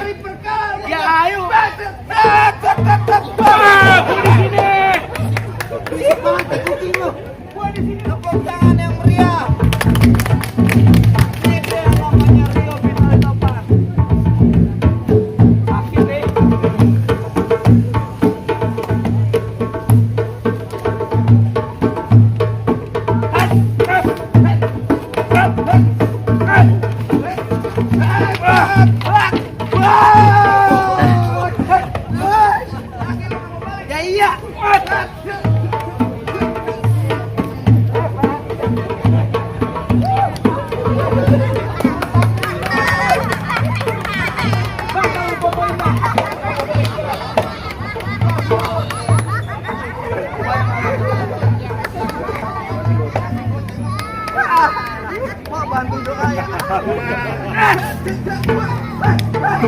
cari perkara. Ya ayo. Gua di sini. Bisik banget kucing lu. Gua di sini. Tepuk tangan yang meriah. Ini yang namanya Rio Fitness Topan. Sakit deh. Ya iya. Mau bantu doa ya.